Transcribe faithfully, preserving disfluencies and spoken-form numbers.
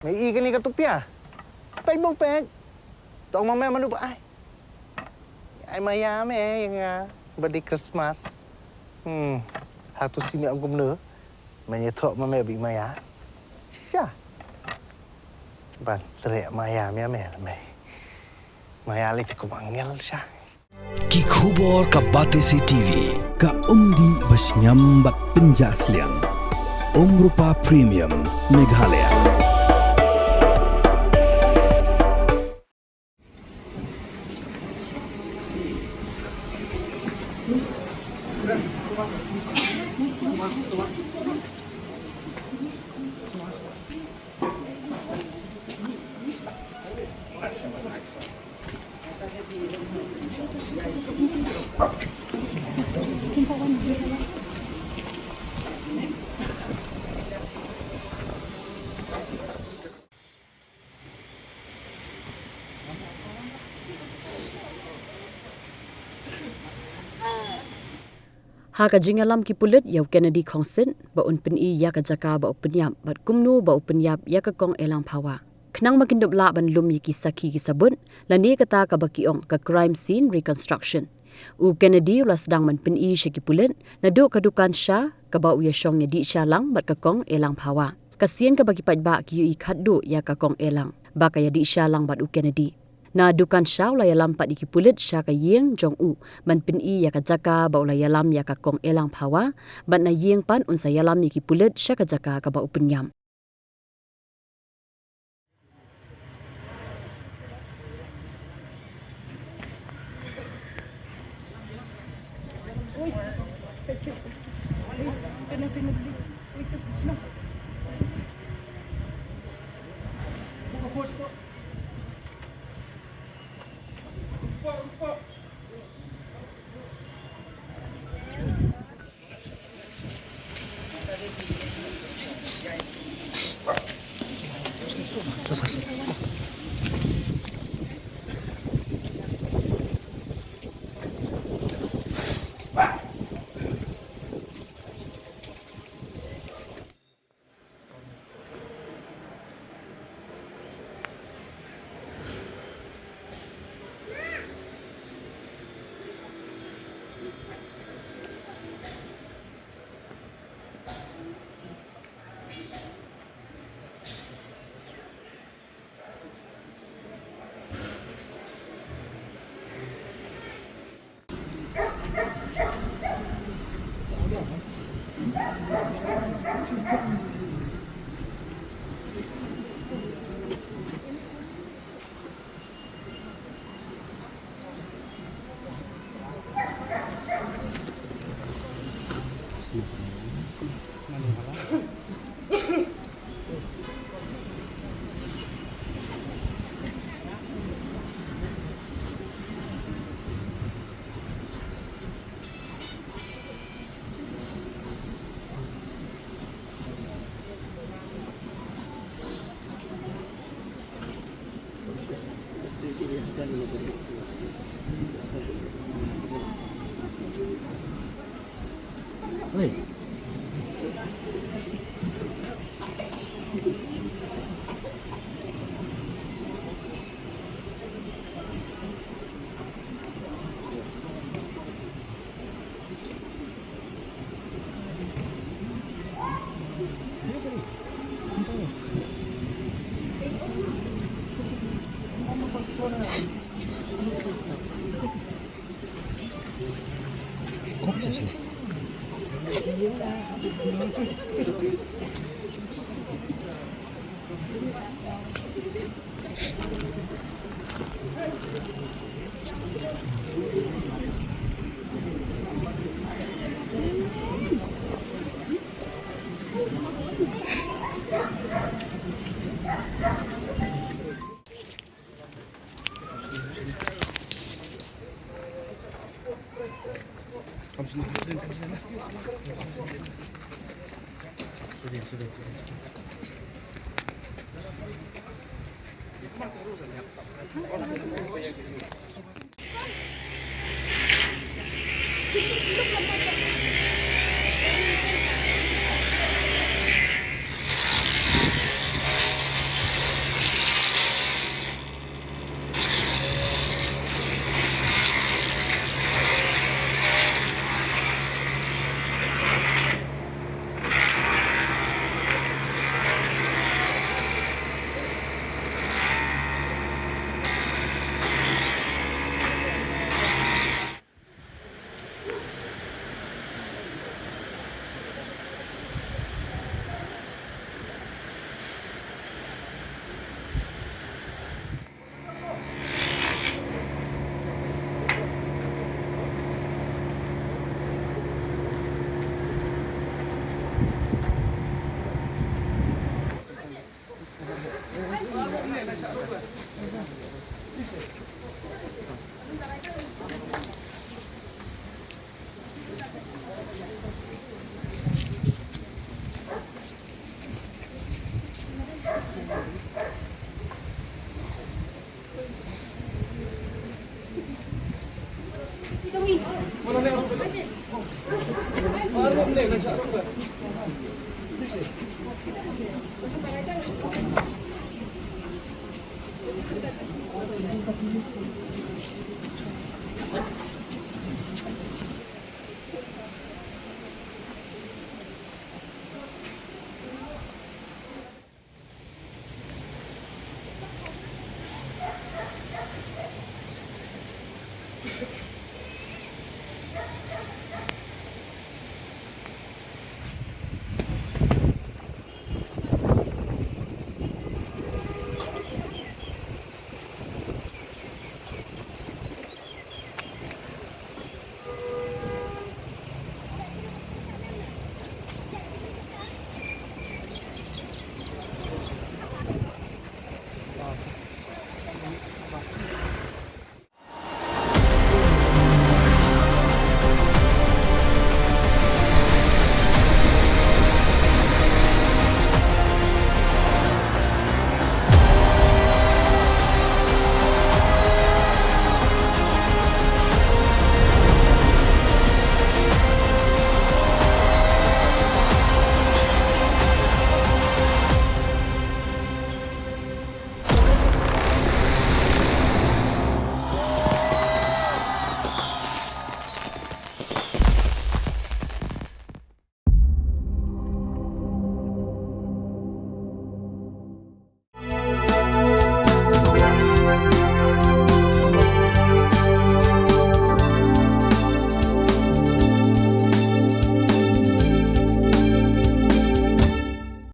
Me i kane ka tupia. Peit bong peit. Tong ma me manu ba ai. Ai maya me ïa nga. Ba dei Christmas. Hmm. Hatu si me ong kumno. Me ïathuh ma me ba i maya. Shisha. Ban treh maya me me me. Maya lei te kum angel sha. Ki khubor ka Batesi TV, ka umdih ba shngiam bad pynjah sliang. Umrupa Premium, Meghalaya. Ha ka jingïalam ki pulit ïa u Kennedy Khongsit ba un pyni ïa ka jaka ba u pynïap bad kumno ba u pynïap ïa ka kong Elang Phawa. Khnang ba kin dup lah ban lum ïa ki sakhi ki sabut, lane kata kaba ki ong ka crime scene reconstruction. U Kennedy u la sdang ban pyni sha ki pulit naduh ka dukan sha kaba u ïashong ïadih sha lang bad ka kong Elang Phawa. Ka sien kaba ki paidbah ki ïohi khatduh ïa ka kong Elang ba ka ïadih sha lang bad u Kennedy. Na dukan sha u la ïalam pat ïa ki pulit sha ka ïing jong u ban pyni ïa ka jaka ba u la ïalam ïa ka kong Elang Phawa, bad na ïing pat un sa ïalam ïa ki pulit sha ka jaka kaba u pynïap.